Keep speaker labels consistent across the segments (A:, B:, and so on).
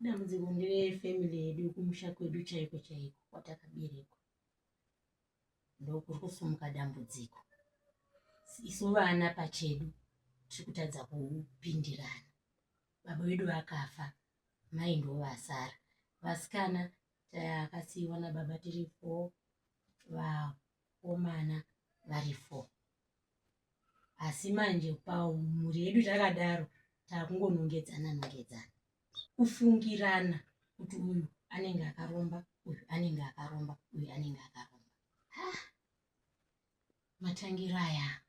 A: Dambudziko nderefamily yedu kumusha kwedu chaiko chaiko kwatakaberekwa. Ndokuri kusumuka dambudziko. Isu vana pachedu tiri kutadza kupindirana. Baba vedu vakafa, mai ndivo vasara. Vasikana takasiiwa nababa tiri 4, vakomana vari 4. Asi manje pamhuri yedu takadaro takungonongedzana nongedzana. Kufungirana kuti uyu anenge akaromba, uyu anenge akaromba, uyu anenge akaromba. Matangiro aya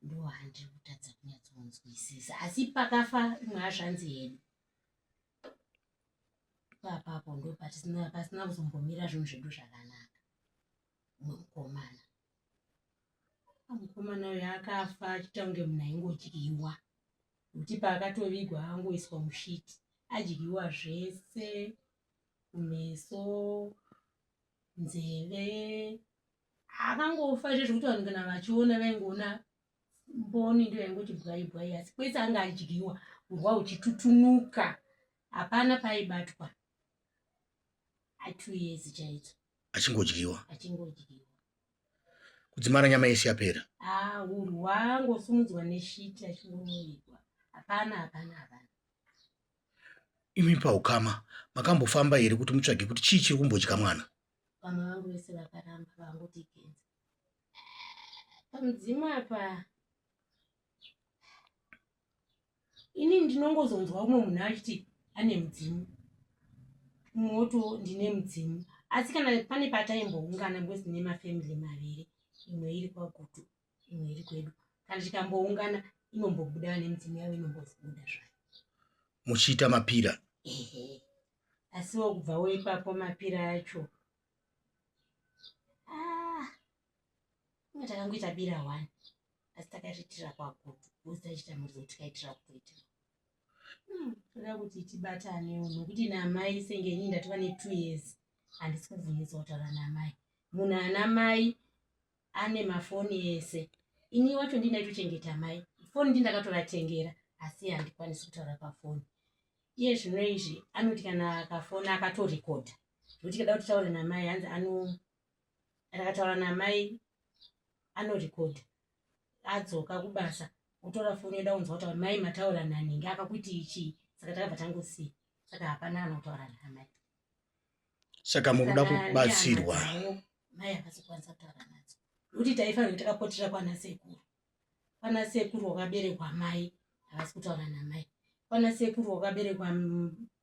A: ndo handiri kutadza kunyatsonzwisisa. Asi pakafa imwe hazvanzi yedu ipapapo ndo pasina kuzombomira zvinhu zvedu zvakanaka. Umwe mukomana Mukomana uyu akafa achiita kunge munhu aingodyiwa nekuti paakatovigwa angoiswa mushiti adyiwa zvese kumeso nzeve akangofa zve zvekuti vanhu kana vachiona vaingoona mboni ndiyo yaingoti bwai bwai asi kwese anga adyiwa urwa huchitutunuka hapana paibatwa a2 years chaidzo
B: achingodyiwa
A: achingodyiwa
B: Kudzimara nyama yese yapera.
A: Ah, urwa angosumudzwa neshiti achingonoigwa. Hapana, hapana, hapana.
B: Imi paukama makambofamba here kuti mutsvage kuti chii chiri kumbodya mwana?
A: Vamwe vangu vese vakaramba vangoti ikenza. Pamudzimu apa Ini ndinongozonzwa umwe munhu achiti ane mudzimu, umwe woto ndine mudzimu. Asi kana pane pataimboungana because ndine mafamily maviri, imwe iri kwaGutu, imwe iri kwedu. Kana tikamboungana inombobuda nemidzimu yavo inombobuda zvayo.
B: Muchiita mapira?
A: Ehe. Asiwo kubvawo ipapo mapira acho. Ah, takangoita bira one. Asi takazviitira kwaGutu because taichita muridzo tikaitira kutoitira. Toda kuti tibatanewo nokuti namai senge ini ndatova ne2 years handisi kubvumidzwa kutaura namai. Munhu ana mai ane mafoni ese. Ini wacho ndini ndaitochengeta mai. Foni ndini ndakatovatengera asi handikwanisi kutaura pafoni. Iye zvino izvi anoti kana akafona akatorekodha zvekuti kada kuti taure namai hanzi ano akataura namai anorekodha adzoka kubasa otora foni yoda kunzwa kuti mai mataura naningi akakuti ichii saka takabva tangosiya saka hapana kana kutaura namai
B: Saka mukuda kubatsirwa.
A: Mai havasi kukwanisa kutaura nadzo nokuti taifanira kuti takapotera kwana sekuru kwana sekuru wakaberekwa mai havasi kutaura namai kwana sekuru wakaberekwa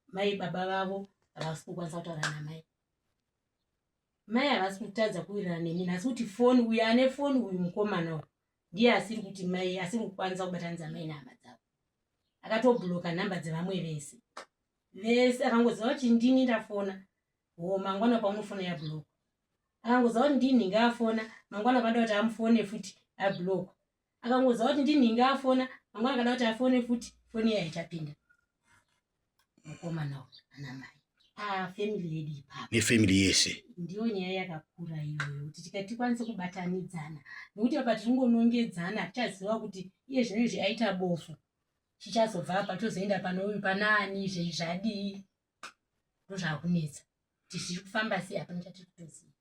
A: mai baba vavo havasi kukwanisa kutaura namai Mai havasi kutadza kuwirirana nemunhu asi kuti foni uyu ane foni uyu mukomana uyu ndiye asiri kuti mai asiri kukwanisa kubatanidza mai nehama dzavo. Akatobhuloka nhamba dzevamwe vese vese akangoziva kuti ndini ndafona ho mangwana paunofona yabhuloka. Akangoziva kuti ndini nhingi afona mangwana panoda kuti amufone futi abhuloka. Akangoziva kuti ndini nhingi afona mangwana akada kuti afone futi foni iya ichapinda. Mukomana uyu ana mai pafamily yedu ipapo
B: Nefamily yese.
A: Ndiyo nyaya yakakura iyoyo kuti tikati tikwanise kubatanidzana nekuti apa tiringonongedzana hatichaziva kuti iye zvino izvi aita bofu chichazobva apa tozoenda pane uyu pana ani izve zvadii ndozvakunetsa kuti zviri kufamba sei hapana chatiri kutoziva.